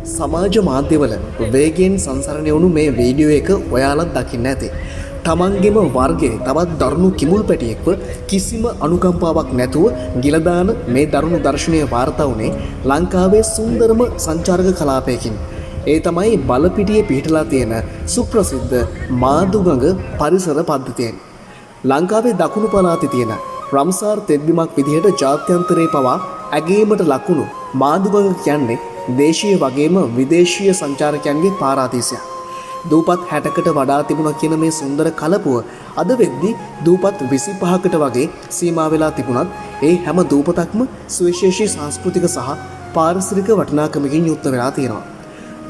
සමාජ මාධ්‍යවල වේගයෙන් සංසරණය වුණු මේ වීඩියෝ එක ඔයාලත් දකින්න ඇති. තමන්ගේම වර්ගයේ තවත් දරුණු කිමුල් පැටියෙක්ව කිසිම අනුකම්පාවක් නැතුව ගිලදාන මේ දරුණු දර්ශනය වාර්තා වුණේ ලංකාවේ සුන්දරම සංචාරක කලාපයකින්. ඒ තමයි බලපිටියේ පිහිටලා තියෙන සුප්‍රසිද්ධ මාදුගඟ පරිසර පද්ධතියෙන්. ලංකාවේ දකුණු පළාතේ තියෙන රම්සාර් තෙත්බිමක් විදිහට ජාත්‍යන්තරයේ පවා ඇගීමට ලකුණු මාදුගඟ කියන්නේ දේශීය වගේම විදේශීය සංචාරකයන්ගේ පාරාදීසයක්. දූපත් 60කට වඩා තිබුණා කියන මේ සුන්දර කලපුව අද වෙද්දි දූපත් 25කට වගේ සීමා වෙලා තිබුණත් ඒ හැම දූපතක්ම සුවිශේෂී සංස්කෘතික සහ පාරිසරික වටිනාකමකින් යුක්ත වෙලා තියෙනවා.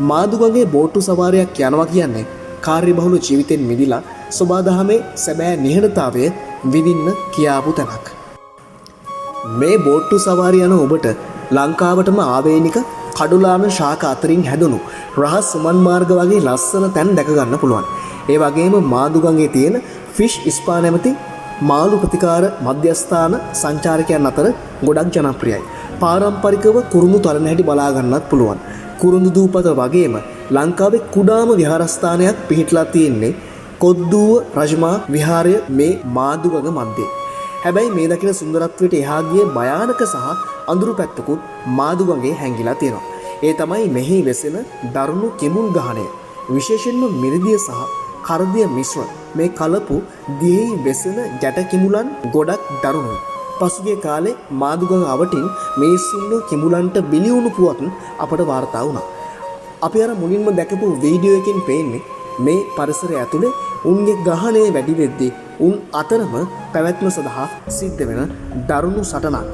මාදුගඟේ බෝට්ටු සවාරියක් යනවා කියන්නේ කාර්යබහුල ජීවිතෙන් මිදිලා සොබාදහමේ සැබෑ නිහඬතාවය විඳින්න කියාපු තැනක්. මේ බෝට්ටු සවාරි යන ඔබට ලංකාවටම ආවේනික කඩුලාන ශාක අතරින් හැදුණු රහස් සුමන් මාර්ග වගේ ලස්සන තැන් දැක ගන්න පුළුවන්. ඒ වගේම මාදුගඟේ තියෙන ෆිෂ් ස්පා නැමැති මාළු ප්‍රතිකාර මධ්‍යස්ථාන සංචාරකයන් අතර ගොඩක් ජනප්‍රියයි. පාරම්පරිකව කුරුඳු තලන හැටි බලා ගන්නත් පුළුවන්. කුරුඳු දූපත වගේම ලංකාවේ කුඩාම විහාරස්ථානයක් පිහිටලා තියෙන්නේ කොද්දුව රජමා විහාරය මේ මාදුගඟ මැද්දේ. හැබැයි මේ දකින සුන්දරත්වයට එහා ගිය භයානක සහ අඳුරු පැත්තකුත් මාදුගඟේ හැංගිලා තියෙනවා. ඒ තමයි මෙහි වෙසෙන දරුණු කිමුල් ගහණය. විශේෂයෙන්ම මිරිදිය සහ කරදිය මිශ්‍ර මේ කලපු දියෙහි වෙසෙන ගැට කිමුලන් ගොඩක් දරුණුයි. පසුගිය කාලේ මාදුගඟ අවටින් මිනිස්සුන්ව කිමුලන්ට බිලි වුණු පුවත් අපට වාර්තා වුණා. අපි අර මුලින්ම දැකපු වීඩියෝ එකෙන් පේන්නේ මේ පරිසරය ඇතුලේ උන්ගේ ගහණය වැඩි වෙද්දී උන් අතරම පැවැත්ම සඳහා සිද්ධ වෙන දරුණු සටනක්.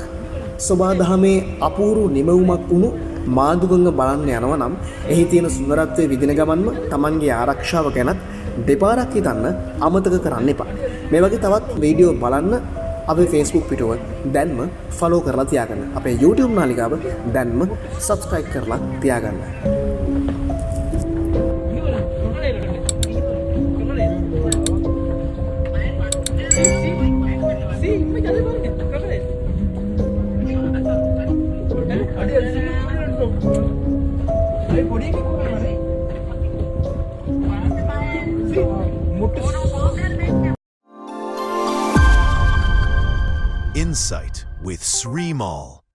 සොබාදහමේ අපූරු නිමවුමක් වුණු මාදුගඟ බලන්න යනවා නම් එහි තියෙන සුන්දරත්වය විඳින ගමන්ම තමන්ගේ ආරක්ෂාව ගැනත් දෙපාරක් හිතන්න අමතක කරන්න එපා. මේ වගේ තවත් වීඩියෝ බලන්න අපේ Facebook පිටුව දැන්ම ෆලෝ කරලා තියාගන්න. අපේ YouTube නාලිකාව දැන්ම සබ්ස්ක්‍රයිබ් කරලා තියාගන්න. Insight with Srimal.